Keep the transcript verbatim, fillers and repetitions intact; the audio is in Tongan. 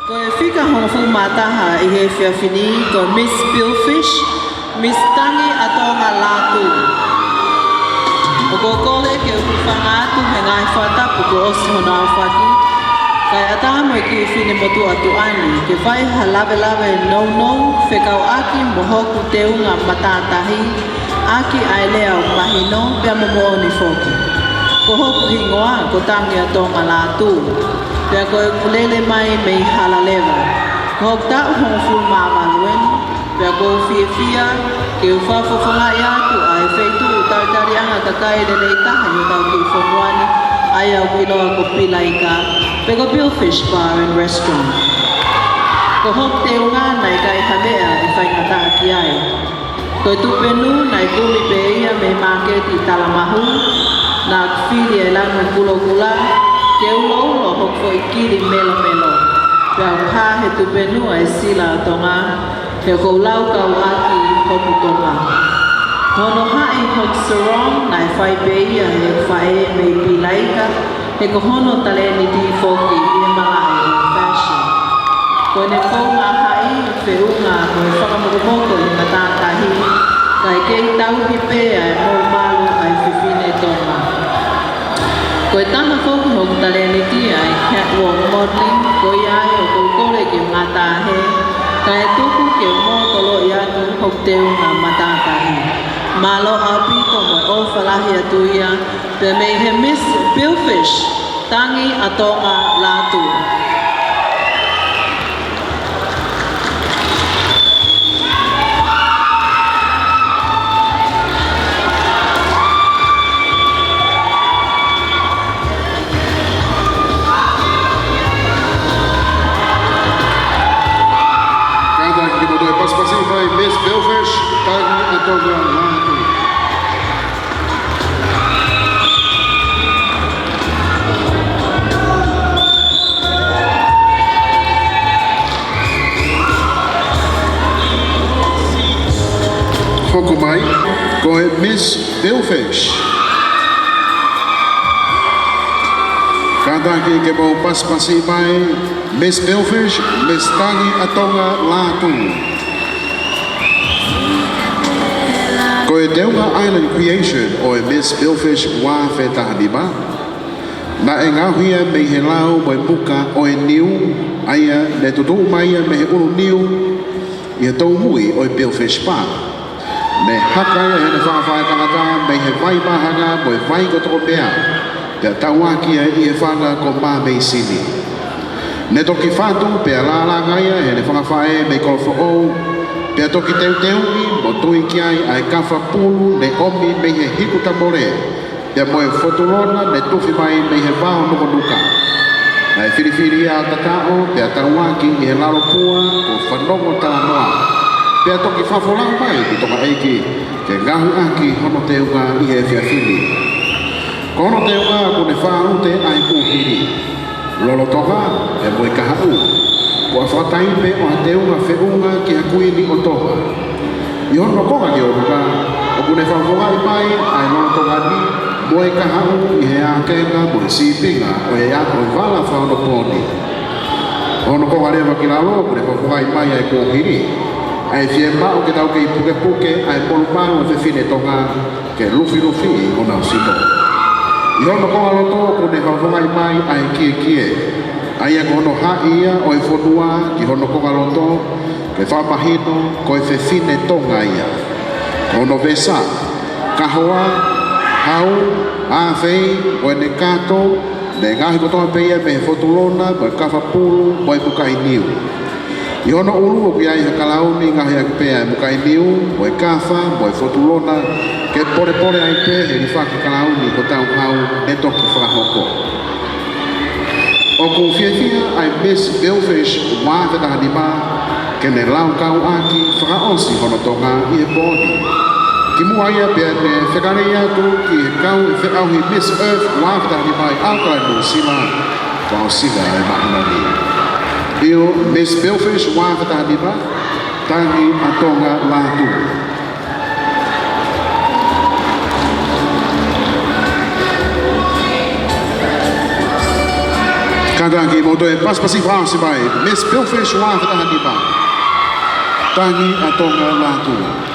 Ko e fika hongofulu mā taha ʻi he efiafi ni, ko Miss Billfish, Miss Tangi ʻa Tonga Lātū. ʻOku ou kole ke u hūfanga atu he ngaahi fakatapu kuo ʻosi hono aofaki, kae ʻatā mo e kiʻi finemotuʻa tuʻa ni ke fai ha lavelave nounou fekauʻaki mo hoku teunga matātahi, ʻaki ʻa e lea ʻoku mahino pea mo moʻoni foki. Ko hoku hingoa ko Tangi ʻa Tonga Lātū, pea ko ʻeku lele mai mei Halaleva. Ko hoku taʻu hongofulu mā valu eni, pea ʻoku ou fiefia ke u fakafofongaʻi atu ʻa e feituʻu talitaliʻanga kakai lelei taha ʻi hotau kiʻi fonua ni, ʻa ia ʻoku ʻiloa ko Pilaika, pe ko Billfish Bar and Restaurant. Ko hoku teunga naʻe ʻikai ha meʻa ʻe faingataʻa ki ai. Ko e tupenu naʻe kumi pē ia mei he māketi Talamahu, naʻá ku fili e lanu kulokula ke uloulo hoku foʻi kili melomelo. Pea ʻoku hā he tupenu ʻa e sila ʻo Tonga, he ʻoku ou laukau ʻaki hoku Tonga. Ko hono haʻi hoku sarong naʻe fai pē ia ʻe heʻeku faʻē mei Pilaika, he ko hono talēniti foki ʻi he malaʻe ʻo e fashion. Ko ʻene founga haʻi feʻunga mo e fakamokomoko ʻi he matātahi, kae kei tauhi pē ʻa e molumalu ʻa e fefine Tonga. Ko e tama foki hoku talēniti ʻa e catwalk modeling, ko ia ai ʻoku ou kole ke u ngata hē, kae tuku ke u mōtoloʻi atu hoku teunga matātahi. Mālō ʻaupito mo e ʻofa lahi atu ia, pea mei he Miss Billfish, Tangi ʻa Tonga Lātū. Kātaki ke mou toe pasipasi mai Miss Billfish, Tangi ʻa Tonga Lātū. Hoko mai, ko e Miss Billfish. Kātaki ke mou pasipasi mai, Miss Billfish, Miss Tangi ʻa Tonga Lātū. Ko e teunga Island Creation ʻo e Miss Billfish ua afe taha nima, naʻe ngaohi ia mei he lau mo e muka ʻo e niu, ʻa ia ne tutuʻu mai ia mei he ʻulu niu ʻi he toumui ʻo e Billfish Bar. Ne haka ia ʻe heʻene fanga faʻētangata mei he vai māhanga mo e vai ko Tokomea, pea tauaki ia ʻi he fanga ko Māmeisini. Ne toki fatu pea lālanga ia ʻe heʻene fanga faʻē mei Kolofoʻou, pea toki teuteuʻi mo tui ki ai ʻa e kafa pulu ne ʻomi mei he hiku tamole, pea mo e fotulona ne tufi mai mei he vao nukanuka. Naʻe filifili ia ʻo tataʻo, pea tauaki ʻi he lalo pua ko Fanongo Talanoa, pea toki fakafolau mai ki Tonga ʻEiki ke ngaohi ʻaki hono teunga ʻi he efiafi ni. Ko hono teunga ʻoku ne fāʻute ʻa e kuohili, lolotonga pea mo e kahaʻu. Ko e fakataipe ʻo ha teunga feʻunga ki ha kuini ʻo Tonga. ʻI hono konga ki ʻolunga, ʻoku ne fakafofongaʻi mai ʻa e lolotonga ni mo e kahaʻu ʻi he ākenga mo e sīpinga ʻo e ʻa ʻo e vala fakaonopooni. Hono konga leva ki lalo, ʻoku ne fakafofongaʻi mai ʻa e kuohili, ʻa e fiemaʻu ke tau kei pukepuke ʻa e molumalu ʻa e fefine Tonga ke lufilufi ʻi honau sino. ʻI hono konga loto ʻoku ne fakafofongaʻi mai ʻa e kiekie, ʻa ia ko hono haʻi ia ʻo e fonua ki hono konga loto ke fakamahino ko e fefine Tonga ia. Ko hono vesa, kahoa, hau, ʻāfei, mo ʻene kato, ne ngaohi kotoa pē ia mei he fotulona, mo e kafa pulu, mo e mukaʻi niu. ʻI hono ʻulu ʻoku ʻi ai ha kalauni ngaohi ʻaki pē ʻa e mukaʻi niu, mo e kafa, mo e fotulona, ke polepole ai pē he hilifaki kalauni ko Tauhau ne toki fakahoko. ʻOku fiefia ʻa e Miss Billfish ua afe taha nima ke ne laukau ʻaki fakaʻosi hono Tonga ʻi he pō ni. Kimuʻa ia pea ne fekale atu ki he kau ʻe feʻauhi Miss Earth ua afe taha nima ʻi ʻAokalani, Nuʻu Sila, fakaʻosinga e māhina ni. ʻIo, Miss Billfish ua afe taha nima, Tangi ʻa Tonga Lātū. Kātaki mo toe pasipasi fakaʻosi mai, Miss Belfish ua taha nima. Tangi ʻa Tonga Lātū.